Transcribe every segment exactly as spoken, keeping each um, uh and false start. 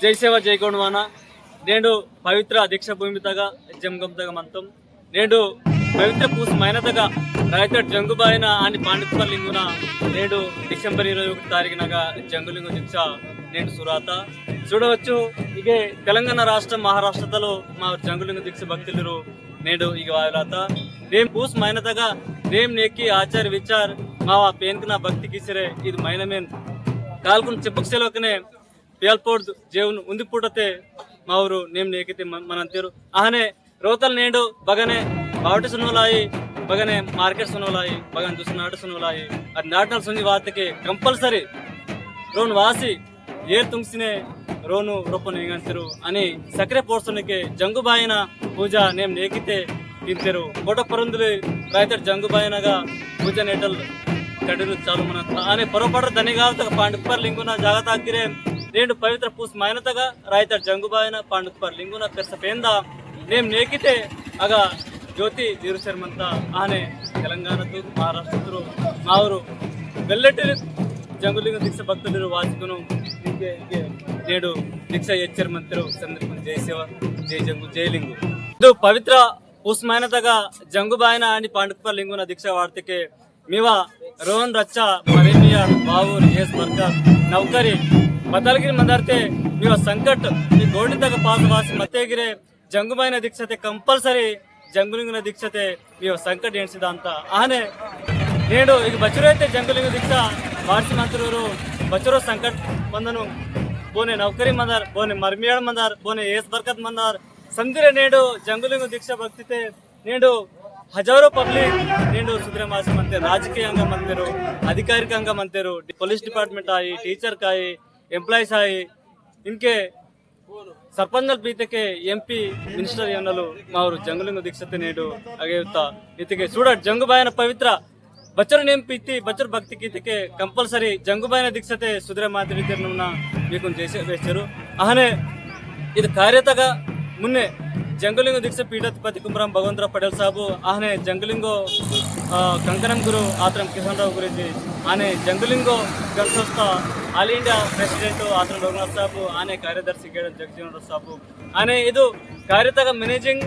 जय सेवा, जय गोंडवाना। नेंडु पवित्र दीक्षा भूमि तगा, जंगम तगा मंतम। नेंडु पवित्र पूस महीना तगा रायताड़ जंगुबायना अनि पांडुकपर लिंगुना नेंडु डिसेंबर इरवै ओकटि तारीखुनगा जंगुलिंगु दीक्षा नेंडु सुराता। चूडवच्चु, इगे तेलंगाना राष्ट्र, महाराष्ट्रतलो मा जंगुलिंगु दीक्षा भक्तुलुरु नेंडु इगे वायलाता। नेम पूस महीना तगा नेम नेकी आचार विचार मावा पेनकना भक्ति किसिरे इद महीना मेन कालकुन चिपक सेलवकने पियलपोर्द जेवन उंदी पुटते मावरु नेम नेकिते मन-, मनंतेरु। आहने रोतल नेंडु बगने बावटी सुनवलाई, बगने मार्केट सुनवलाई, बगने दुसनाट सुनवलाई। अद नाटनल सुनी वातके compulsory रोन वासी एर तुंगसिने रोनु रोपन एंगंतेरु। अनि सक्रे पोर्सनके जंगुबायना पूजा नेम नेकिते किंतेरु। कोटा परंदुले रायताड़ जंगुबायनगा पूजा नेटल कडेरु चालू मनंता। आने परोपड़ दनिगाव तगा पांडुकपर लिंगुना जागता गिरे नेंडु पवित्र पूस महीना तगा रायताड़ जंगुबायना पांडुकपर लिंगुना पेरसा पेंदा नेम नेकिते अगा ज्योति दिरुसेर मंता। आने तेलंगाना तु महाराष्ट्र तुरु मावरु वेल्लेटिरि जंगुलिंग दीक्षा भक्तुलुरु वाचिकुनु इंके, इंके नेंडु दीक्षा एच्चेर मंतेरु संदर्भ जय सेवा, जय जंगु, जय लिंगु। इदु पवित्र पूस महीना तगा जंगुबायना अनि पांडुकपर लिंगुना दीक्षा वार्तिके मीवा रोन रच्चा मरेमिया बावुर येस बरकत नौकरी बदलगिर मंदरते मीवा संकट मी गोंडी तगा पास वासी मतेगिरे जंगुबायना दीक्षाते compulsory जंगुलिंगुना दीक्षाते मीवा संकट एंड सिद्धांत आहने नेंडु इग बचुरैते जंगुलिंगु दीक्षा वार्षि मंतुरु बचुरो संकट मंदनु बोने नौकरी मंदर, बोने मरमियाड़ मंदर, बोने येस बरकत मंदर, संदिरे नेंडु जंगुलिंगु दीक्षा भक्तिते नेंडु हजारों public नेंडु सुधरे मासी मंते राजकीयंगा मंतेरु, अधिकारिकंगा मंतेरु, police department आई, teacher काई, employees आई, इंके सरपंचल पीतेके MP minister यन्नलु मावरु जंगुलिंगु दीक्षाते नेंडु अगेयुता इतिके सूडट जंगुबायना पवित्र बचर नेम पीती बचर भक्ति कीतेके compulsory जंगुबायना दीक्षाते सुधरे मातरी तेरनुना मीकुन जैसे वेचरु। अहने इद कार्यतगा मुन्ने जंगुलिंगु दीक्षा पीठाधिपति कुमरम भगवंतराव पटेल साहबु, अहने जंगुलिंगु, आ, कंकणम गुरु आत्रम किशन राव गुरुजी, अहने जंगुलिंगु गणसंस्था all India president आत्रम रघुनाथ साहबु, अहने कार्यदर्शी गेडन जगजीवन राव साहबु, आने इदु कार्यतगा managing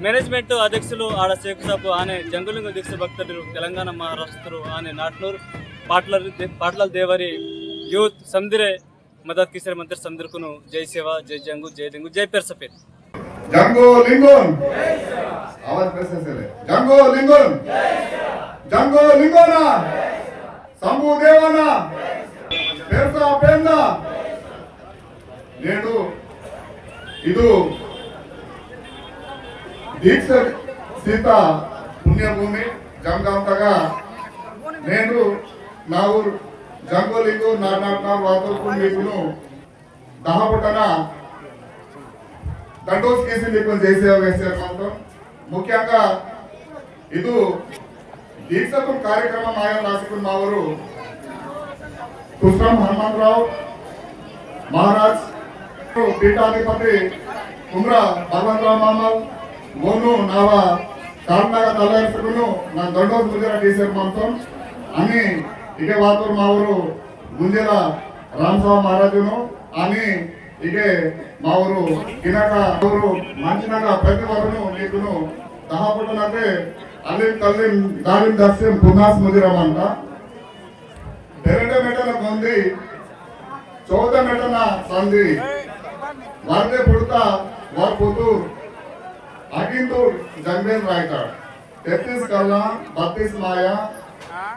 management अध्यक्षुलु आड़ा शेख साहब आने जंगुलिंगु दीक्षा भक्तुलु तेलंगाना महाराष्ट्र आने नाटनूर पाटलर दे-, पाटलर देवरी youth समदिरे मदत किसरे मंत्री समदिरकुनु जय सेवा, जय जंगु, जय लिंगु, जय पेरसा पेन। जंगो लिंगोन। आवाज पेरसा सेले। जंगो लिंगोन। जंगो लिंगोना। शंभु देवाना। पेरसा पेन्ना। नेंडु इदु दीक्षा सीता पुण्यभूमि जंगाम तगा नेंडु नावुर जंगोलिंगु नारनाटनार वातुर पुण्यकुनु दहा पुटना दंडोस केसी निकुन जैसे वैसे मातम। मुख्यंगा इदु दीक्षातुन कार्यक्रम आया नासिकुन मावरु कुसरम हनुमंतराव महाराज पीठाधिपति कुमरा भगवंतराव मामल वोनु नावा कालनागा तलवार सुकुनु ना दंडोस मुजरा केसी मातम। अनि इगे वातुर मावरु गुंजेला रामसाव महाराजुनु अनि इगे मावरु किनका मावरु मंचिनगा प्रति वारुनु मीकुनु दहा पुटनते अलिम तल्लिम दालिम दस्सिम पुनास मुजिरमंता। तेरंडे मेटना गोंदी, चौदह मेटना संदी, वरदे पुड़ता, वर पुतूर, अगिंदूर जंगेन रायताड़, तैंतीस कल्ला, बत्तीस माया,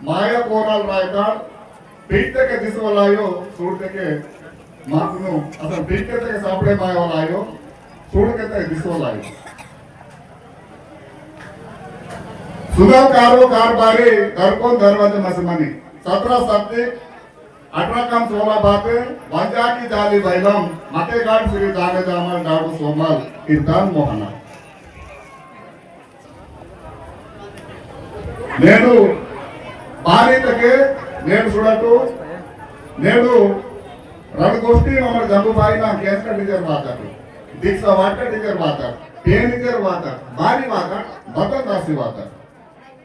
माया कोराल रायताड़, पीटते के दिसवलायो, सूड़ते के मातनु, असल पीटते के सापड़े माया वालायो, सूड़ते के दिसवलायो। सुधा कारो कारबारी, दरकोन दरवाजे मसमनी, सत्रह सत्ती, अठारह कम सोलह बातें, वंजा की जाली बैलम, मते गाड़ श्री दाने दामल डाडू सोमल, कीर्तन मोहना। नेडू बारी तके नेडू सुड़ाटू, नेडू रंड गोष्ठी ममर जंगू बाई ना कैंसर टीचर बाता, दीक्षा वाटर टीचर बाता, पेन टीचर बाता, बारी बाता, बतन दासी बाता।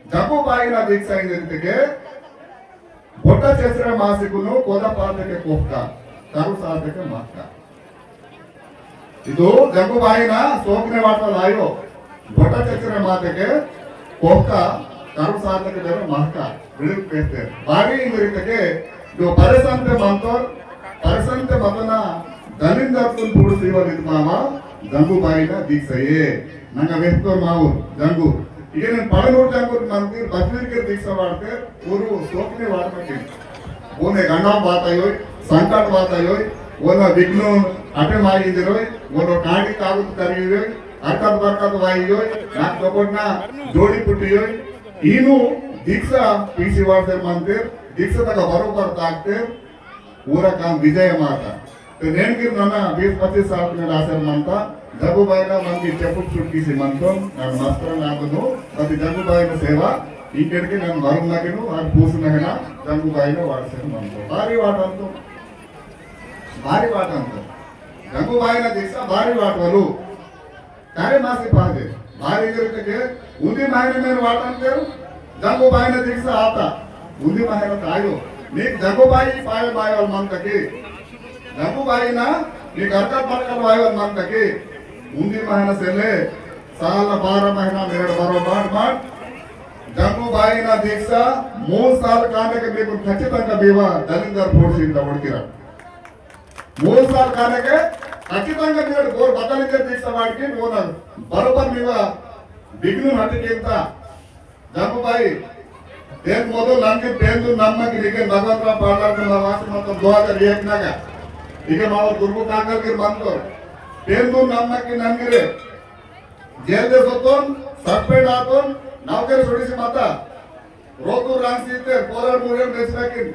जंगू बाई ना दीक्षा इंजन तके बोटा चेसरा मासिकुनु कोदा पाते के कोहका, तारू साते के माका। इदु जंगुबाईना सोकने वाटल आयो। बोटा चचरे मातेके कोहका करुसातके देवे महका विड़िल पेस्ते। बारी इंद्रितके जो परेशान ते मंतोर, परेशान ते मतोना दलिंदर तुन पूर्ण सीवा नित मामा जंगुबाईना दीक्षाये। नंगा वेहतोर मावोर जंगु। इगे नेन पड़नूर जंगु मंदिर बद्रीर के दीक्षा वाटते, ऊरु सोकने वाटते। ओने गंडाम बाता योय, संकट बाता योय, ओना विघ्न अटे माई इंदिरोय, ओनो कांडी काबुत करी योय, हरकत बरकत वाई योय, नाक कपड़ना जोड़ी पुटी योय, इनु दीक्षा पीसी वासे मंदिर, दीक्षा तक बरोबर ताकते, पूरा काम विजय माता। तो नेन गिर नना बीस पच्चीस साल में आसर मंता, जंगुबाईना मन की चपुट चुटकी सी मंतोन, नन मस्तर नागनु, पति जंगुबाईना सेवा, इंकेट के नन मरुम नगिनु, और पूस नगना, जंगुबाईना वाटसेर मंतो। बारी वाटंतो, बारी वाटंतो। जंगुबाईना दीक्षा, बारी वाटवलु। कारे मासी पाजे, बारी जरिते के, उन्दी महीने में वाटंतेर, जंगुबाईना दीक्षा आता, उन्दी महीने तायो। नीक जंगुबाई पाये बायवल मंता के, जंगुबाईना, नीक हरकत बरकत बायवल मंता के, उन्दी महीने सेले, साल बारह महीना मेरे बारो बाट बाट, जंगुबाईना दीक्षा, मूंद साल कांडके मीकु खच्चितंगा बीवा, दलिंदर फोड़ सींदा उड़किरा। मूंद साल कांडके, खच्चितंगा मीकु बोर बदलिंदर दीक्षा वाटके, ओना बरोबर मीवा, विघ्न हटके इंता, जंगुबाई, तेन मोदो नंगे तेन दु नम्मा की निके भगवंतराव पाटलार के मा वासी मत दो हजार एक नगा। इके मावो दुर्गु कांगल के मंतो। तेन दु नम्मा की नंगिरे। जेल दे सोतोन, suspend आतोन, नौकरी छोड़ी सी माता। रोतु रांग सीते, पोलर मुरेन देश में किन।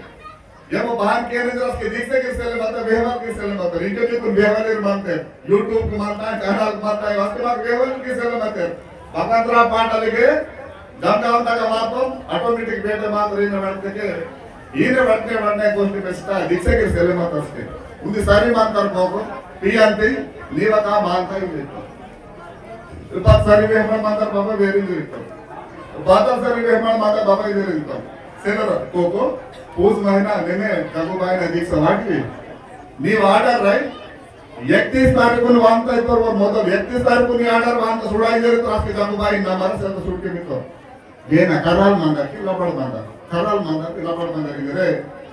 ये वो बहान के नहीं, जरा उसके दीक्षे के सेले माता, व्यवहार के सेले माता। इंटरव्यू तुम व्यवहार मानते। YouTube को मानता है, channel को मानता है, वास्तव में व्यवहार के सेले माता। भगवंतराव पाटलार के जमगांव तक वापम automatic बेटे मात्र इन्हें बढ़ते के, इन्हें बढ़ते बढ़ने गोष्ठी में स्टा दीक्षे के सेले माता उसके। उन्दी सारी मानता को, पियांती, नीवा का मानता ही नहीं। उपात सारी वेहमण मानता बाबा वेरिंग रितो। उपात सारी वेहमण मानता बाबा वेरिंग रितो। सेलर कोको, पूस महीना नेने जंगुबाईना दीक्षा वाटली। नी वाटर राई, इकतीस तारीख को वांता है पर वो मतलब इकतीस तारीख को नी order वांता सुड़ाई दे तो आज के जंगुबाईना मरसेर तो सुड़के मितो। ये ना कराल मांदा की लपड़ मांदा, कराल मांदा की लपड़ मांदा की रे।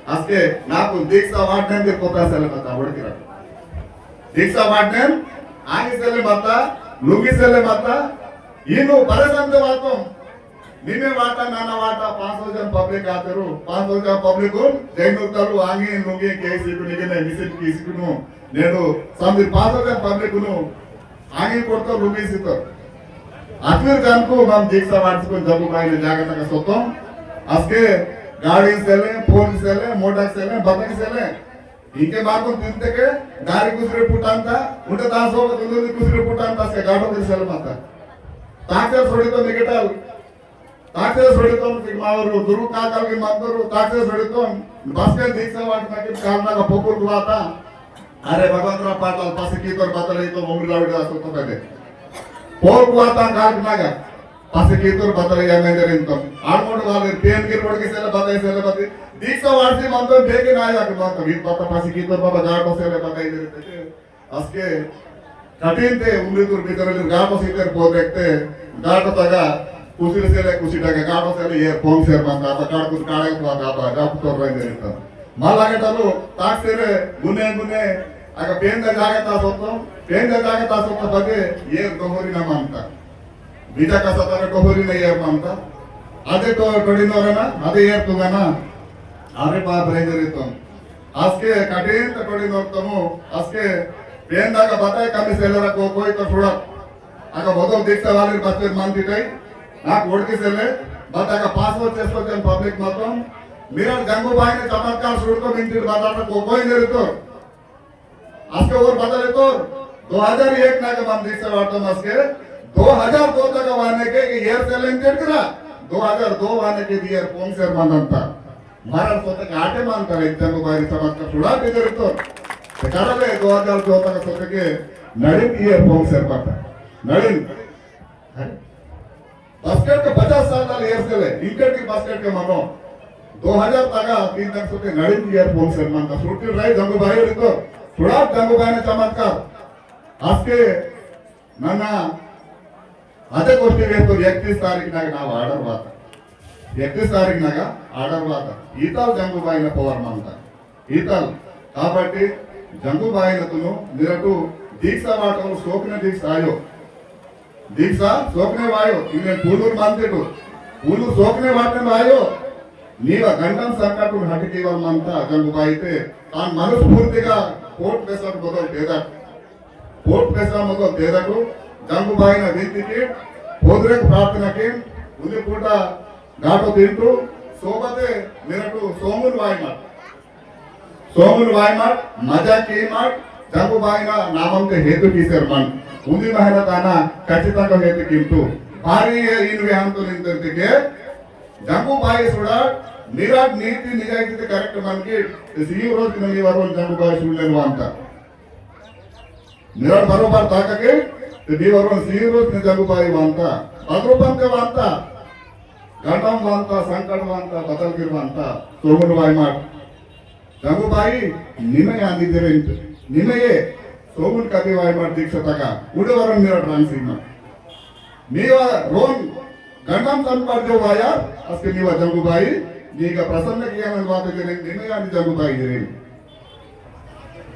आज के ना को दीक्षा वाटने के पोता सेले माता उड़किरा। दीक्षा वाटने आगे सेले माता, लुंगी सेले माता, इनु परेशान ते वातोम। निमे वाटा, नाना वाटा, पाँच सौ जन public आतेरु, पाँच सौ जन public उन, जैनु तलु आंगी, लुंगी, केसी कुनिगे ने, मिसिन किसी कुनु, नेनु, समझ पाँच सौ जन public उनु, आंगी कोड़तो लुंगी सीतो। अतुर जन को मम दीक्षा वाटसुकुन जंगुबाईना जागता का सोतोम। असके गाड़ी सेले, phone सेले, मोटर सेले, बतक सेले। इनके माकुन तिनते के गाड़ी कुसरे पुटांता, उन्टे दासो के तुंदुन कुसरे पुटांता से गाड़ो के सेले माता। ताकसेर सोड़ीतोन निकटाल। ताकसेर सोड़ीतोन तिक मावरु, दुरु काकल के मंदरु, ताकसेर सोड़ीतोन बस्के दीक्षा वाटना के कालना का पोकुल दुआता। अरे भगवंतराव पाटलाल पासे कीतोर बतले तो उमरी लाविड दासो तो कदे। पोल कुआता काल नागा। पासे कीतोर बतले या मेंदर इंतोन। आड़मोड़ वाले पेन के रोड के सेले बतले सेले बतले। दीक्षा वाटसी मंतोन बेके नाया के मंतोन। इत बता पासे कीतोर बाबा गाटो सेले बतले इधर इधर। असके कठिन ते उम्मीदुर भीतर गाटो सीतेर पोर देखते गाटो तगा कुसिर सेले कुसिटगा गाटो सेले ये पोंग सेर मंता। आता काड़ कुछ काड़े कुछ आता, आता गाटो तोर रहे देता। माला के तलो ताक सेरे गुने गुने अगर पेंदा जागता सोतो, पेंदा जागता सोतो बगे ये दोहरी ना मानता। बीजा का सतारा टोहरी नहीं यार मानता। आधे तो टोड़ी नोरे ना, आधे यार तुंगा ना। अरे बाप रे जरे तुम। आज के कठिन तो टोड़ी नोर तुम, आज के पेंदा का बताए कमी सेलरा को कोई तो थोड़ा। अगर बहुत दीक्षा वाले बच्चे मानती थे, ना वोट की सेले, बता का पाँच सौ छह सौ जन public मतम, मेरा जंगू भाई ने चमत्कार सुन को मिनती बता को कोई जरूरत तो। आज के ओर बदले तो दो हज़ार एक ना के मन दीक्षा वाटो मस्के दो हज़ार दो तक वाने के कि year selected करा, दो हज़ार दो वाने के year कौन से मनंता। मरण सोते काटे मानता रे, इतना को बाहरी चमत्कार छुड़ा के जरूरत तो। ते कारण है दो हज़ार दो तक सोते के नड़िन year कौन से पता। नड़िन। अरे? बास्केट के पचास साल वाले year से ले, इंटर की बास्केट के मनो। दो हज़ार तक तीन तक सोते नड़िन year कौन से मनता। सुट्टी रही जंगू भाई रितो। छुड़ा जंगू भाई ने चमत्कार। अस्के नन्ना अदे गोष्टी वेहतोर, इकतीस तारीख नगा नावा order वाता। इकतीस तारीख नगा order वाता। ईतल जंगुबाईना power मंता। ईतल। काबट्टी जंगुबाईनतुनु मिरटु दीक्षा वाटल सोकने दीक्षा आयो। दीक्षा सोकने वायो। इन्ने पूलूर मंतेटु। पूलूर सोकने वाटने वायो। नीवा गंडम संकटु हटकीवल मंता जंगुबाईते। तान मनस्फूर्तिगा कोट पेसट बदल तेदट। कोट पेसा मतो तेदटु जंगुबाईना विनती की, पोदरेक प्रार्थना की, उन्दी पूटा गाटो तिंटू, सोबते मिरटु सोमुन वाईमाट। सोमुन वाईमाट, मजा कीमाट, जंगुबाईना नामंते हेतु कीसेर मन। उन्दी महीना ताना खचितंगा हेतु किंतु। बारी ये इन वेहंतु निंतंतिके, जंगुबाई सुड़ा, मिराट नीति निजाइती ते correct मन की, ते सीयू रोज नली वरोन जंगुबाई सुड़ने वांता। मिराट बरोबर ताकके, ते दी वरोन सीयू रोज ने जंगुबाई वांता। बदरूपन के वांता। गंडम वांता, संकट वांता, बदलगिर वांता। सोमुन वाईमाट। जंगुबाई, निमे आंदी दिरेंट। निमे ये, सोमुन कति वाईमाट दीक्षा तगा। उड़े वरोन मिराट रांग सीमा। मीवा रोन गंडम तन पर जो वाया, अस्के नीवा जंगुबाई, नीगा प्रसन्न किया नन वाते जने, निमे यानी जंगुबाई जने।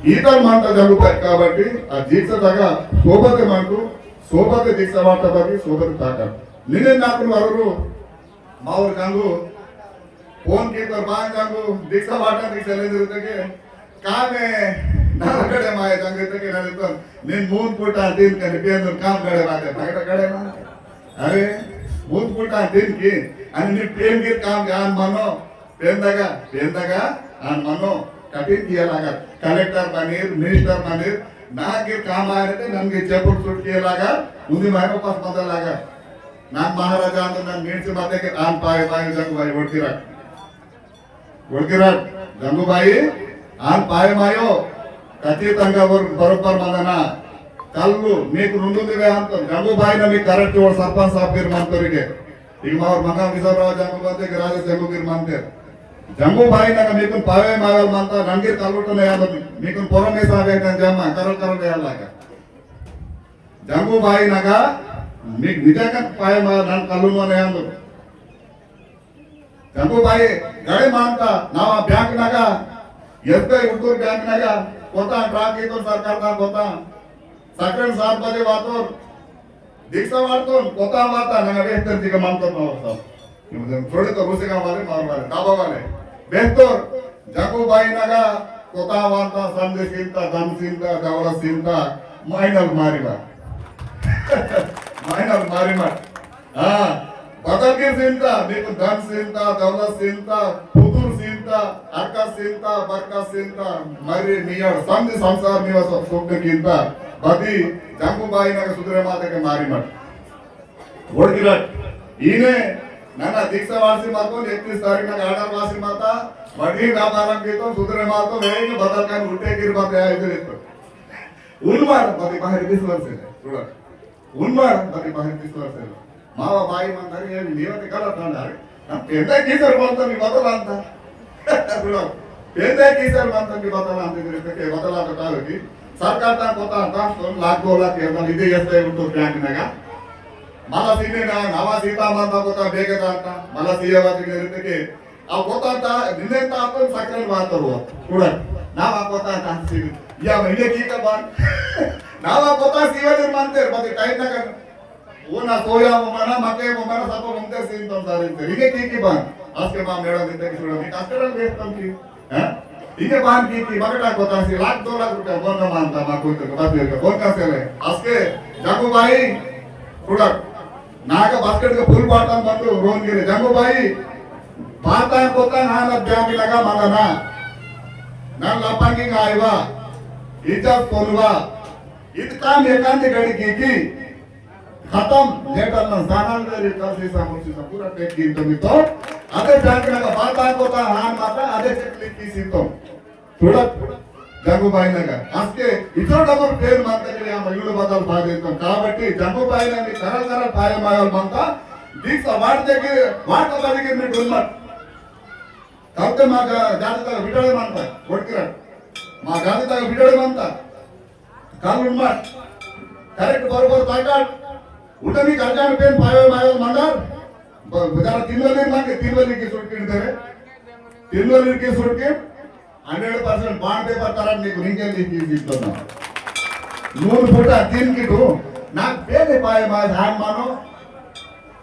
ईतर मंता जंगुबाई काबट्टी, आ दीक्षा तगा, सोबते मंतु, सोबते दीक्षा वाता बाकी, सोबते ताका। निने नाकुन वररू, मावर जंगु, फोन की तर बान जंगु, दीक्षा वाटा दीक्षा ले जरूरत के, कामे नाना कड़े माये जंगु तके नाने तो, निन मून पुटा दिन कने पेंदुन काम कड़े बाते, भगत कड़े माते। अरे, मून पुटा दिन की, अनि निन पेन की काम के आन मनो, पेंदगा, पेंदगा, आन मनो, कठिन किया लागत। कलेक्टर बनीर, मिनिस्टर बनीर, ना के काम आने ते नन के चेपुट चुट किया लागत, उन्दी मायरो पास मजा लागत। नान महाराजा अंदर नन मीन से बातें के आन पाए पाए जंगुबाई वोट गिरा। वड़किराट, जंगुबाई, आन पाय मायो, खचितंगा वर-, बरोबर मंदना, कल्लु, मीकु रुंदु दिवे अंत, जंगुबाईना मी correct वोर सरपंच साहब गिर मंतोरिगे। इग मावर मंगा विसराव जंगु मंते, गिर राजेश जंगु गिर मंते। जंगुबाईना मीकुन पावे मावल मंता, नंगिर कल्लुटने याद, मीकुन पोरमे सावे नन जम्मा, करल करल याद लागा। जंगुबाईना, मीक निजाकन पाय मावल नन कल्लुटने याद। जंगुबाई गड़े मानता, नावा बैंक नगा, S B I उद्दूर बैंक नगा, कोता ट्राक इतो सरकार ता कोता, सकरन सात बजे वातोर, दीक्षा वातोर, कोता वाता, नगा बेहतर दिगा मानता मावर साहब। थोड़े तो रूसे का वाले, मार वाले, दाबा वाले। बेहतर, जंगुबाई नगा, कोता वाता, संदेश चिंता, धन चिंता, दौलत चिंता, माइनल मारिबा। माइनल मारिबा। हाँ, बदलगिर सींता, नीकु धन सींता, दौलत सींता, पुतुर सींता, अरका सींता, बरका सींता, मर्री मियाड़ संधि संसार निवास सुख कींता, बदी जंगुबाईना सुधरे माता के मारी मत। वड़किरट, इने नना दीक्षा वासी मातो, इकतीस तारीख ना order वासी माता, वड़ी व्यापारम कीतो, सुधरे मातो, वेग बदल का उल्टे गिर बात है, इधर इधर। उन्मार, बदी बाहर दिसवर से, थोड़ा। उन्मार बदी बाहर दिसवर से। मावा बाई मंदारी ये नीवा ते गलत ना रे। हम पेंदा की सर बोलता नहीं बदल आंता। सुनो, पेंदा की सर मंता की बदल आंते तेरे पे के बदल आता का होगी? सरकार ता कोता ता तो लाख दो लाख ये ना इदे यस्ते उठो बैंक नगा। मला सीने ना नवा सीता मंता कोता बेगे दाता। मला सीएवा की मेरे पे के अब कोता ता, निन्ने ता अपन सकरन बात हो। उड़न। नावा कोता ता सिर। या महीने की का बात। नावा कोता सीवा निर्माण तेर, बाकी टाइम ना कर। वो ना सोया वो मना, मके वो मना, सबको घूमते सीन तुम सारे तेर। इन्हें की की बात। आज के माँ मेरा दिन तक सुना, मैं कास्टर में देखता हूँ कि, हैं? इन्हें बात की की, मगटा कोता सी लाख, दो लाख रुपया, कौन का मानता, माँ कोई तो बात नहीं कर, कौन का सेले? आज के, जागो भाई, उड़न। नागा बास्केट के फुल बाटल मंदु रोन गिरे जंगो भाई। बाता कोता नाना ब्याग लगा मदना। ना लपंगी गायवा। इज्जत कोनवा। इत काम एकांत गड़ी की की। खतम। लेटर ना सामान दे रे तसी सा मुसी सा पूरा टेक गिन तो मितो। अदे ब्याग लगा बाता कोता हान माता अदे चेक लिखी सीतो। थोड़ा जंगू बाई नगा। अस्के इचो डबल पेन माता के लिए हम इल्लू बदल बाजे तो। काबट्टी जंगू बाई नगा तरह तरह पाए मायल मंता। दीक्षा वार्ते के, वार्ता बारी के में डुलमत। तब ते मा जा-, जाति तक बिटाड़े मंता। वोट किरण। मा जाति तक बिटाड़े मंता। काल उन्माट। Correct बरोबर ताकत। उल्टा भी करजान पेन पायो मायो मंदार। ब-, बेचारा तीन वाली मांगे, तीन वाली की सुटकिन तेरे। तीन वाली की सुटकिन। Hundred percent bond paper तरफ नीकु निंगे ली की जीतो ना। नून फुटा तीन की टू। ना पेले पाए माय धान मानो।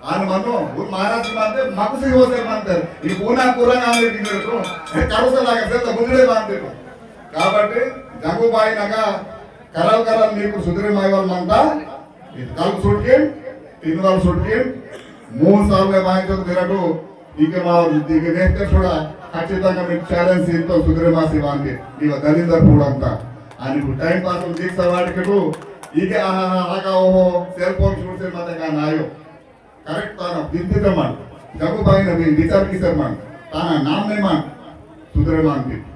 आन मानो, उन महाराज मानते, मकुसी होते मानते। ये पूना कुरंग आने की मेरे को। ये करोसा लगा से तो बुझड़े मानते को। काबट्टी, जंगू बाई नगा, करल करल नीकु सुधरे मायवाल मंता। इद कल सुटकिन, तीन वाल सुटकिन, मून साल में बाई तो मेरा तो, इके माव, इके नेस्ते छोड़ा, खच्चितंगा मी challenge सीतो सुधरे मासी वांदे, इवा दलिंदर पूडंता। आणि time pass उन दीक्षा वाट के तो, इके आहा हा हा का ओहो, cell phone छूट से मत का नायो। Correct ताना, बिनती ते मन, जब बाई नबी विचार की सर मन, ताना नाम ने मन, सुधरे मानते।